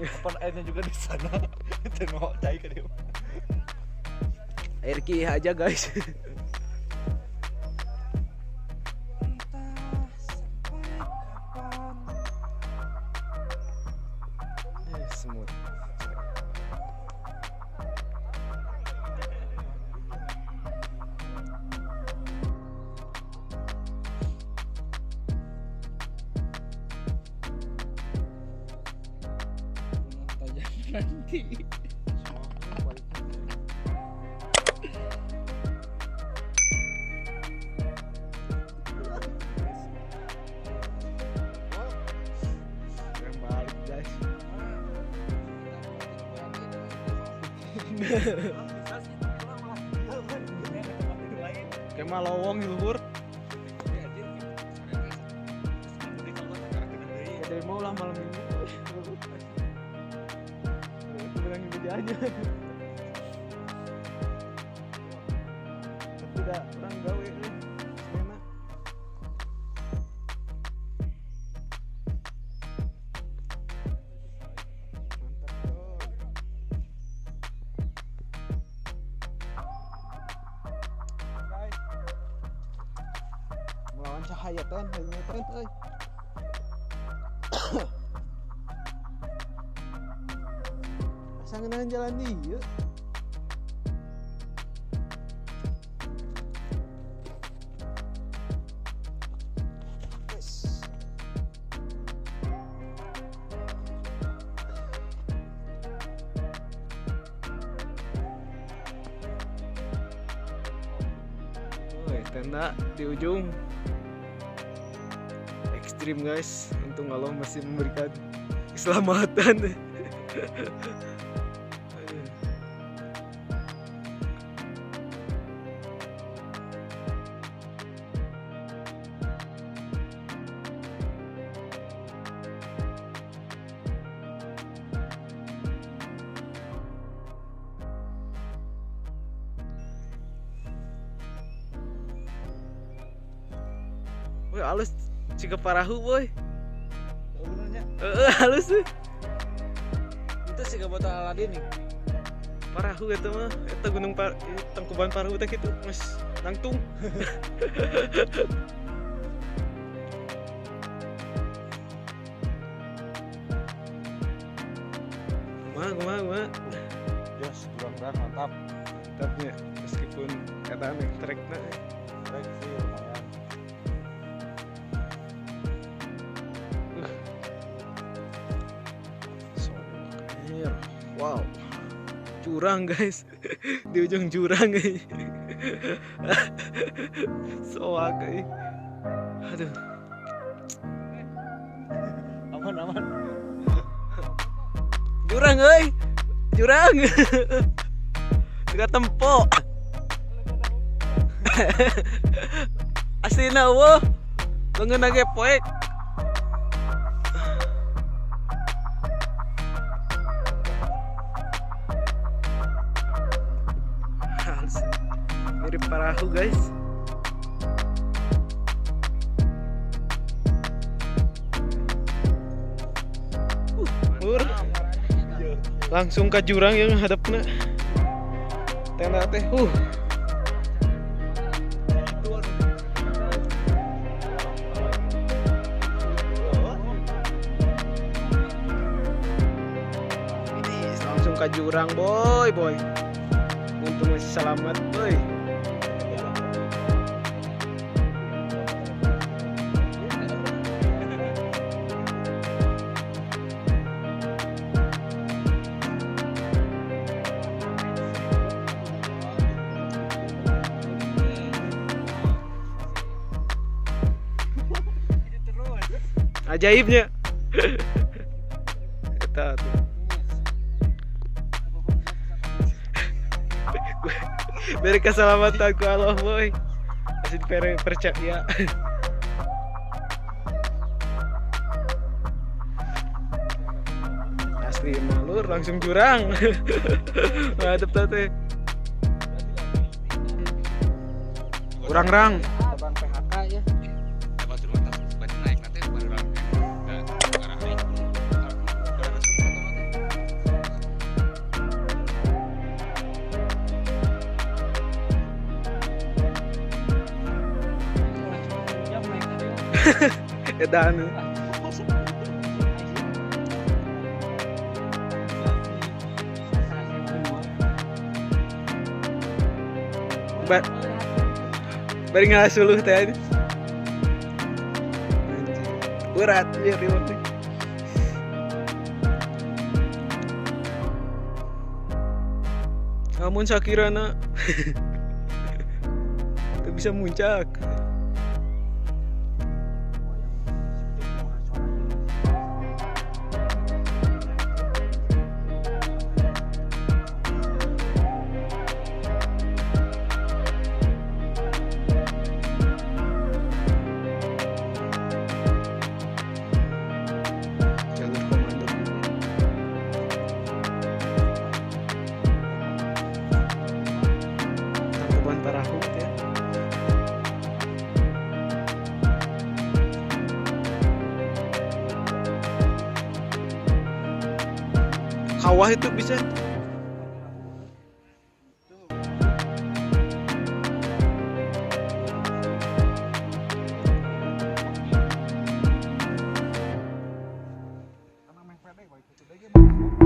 Kapan airnya juga di sana. Tengok cai ke dia. Air ki aja guys. Semut. Nanti. Balik guys. Kayak mah lowong di luhur. Ada mau lah malam ini. Aja. Tidak orang gawe nih. Enak. Mantap coy. Guys. Melawan cahaya ten, ten, euy. Sangenahan jalan ieu. Yes. Woi, tenda di ujung. Ekstrim guys, untung Allah masih memberikan keselamatan. Woi, halus ciga parahu, boy. Benernya. Halus sih. Itu siga botol Aladin nih. Parahu eta mah, eta gunung Tangkuban Parahu teh kitu, geus nangtung. Kumaha kumaha. Yes, kurang-kurang mantap. Mantapnya, meskipun eta nih trekna. Trek sih lumayan. Wow, jurang guys, di ujung jurang guys. Soak guys. Aduh. Aman aman. Jurang guys, jurang. Dekat tempo. Aslina wo, lengan lagi poek. Mirip parahu guys. Lur. Langsung ke jurang yang hadapna. Tenda teh. Ini langsung ke jurang boy boy. Untung masih selamat boy. Ajaibnya. Eta tuh. Beri keselamatan ku Allah boy. Masih percaya. Asli malur langsung jurang. Ngadep teh. Kurang rang. Abang PHK ya. Edan. Bari ngasuluh teh. Berat ya reward teh. Amun sakirana teu bisa muncak. Jalur komando. Tangkuban Parahu ya. Kawah itu bisa. Karena main pede, baik itu.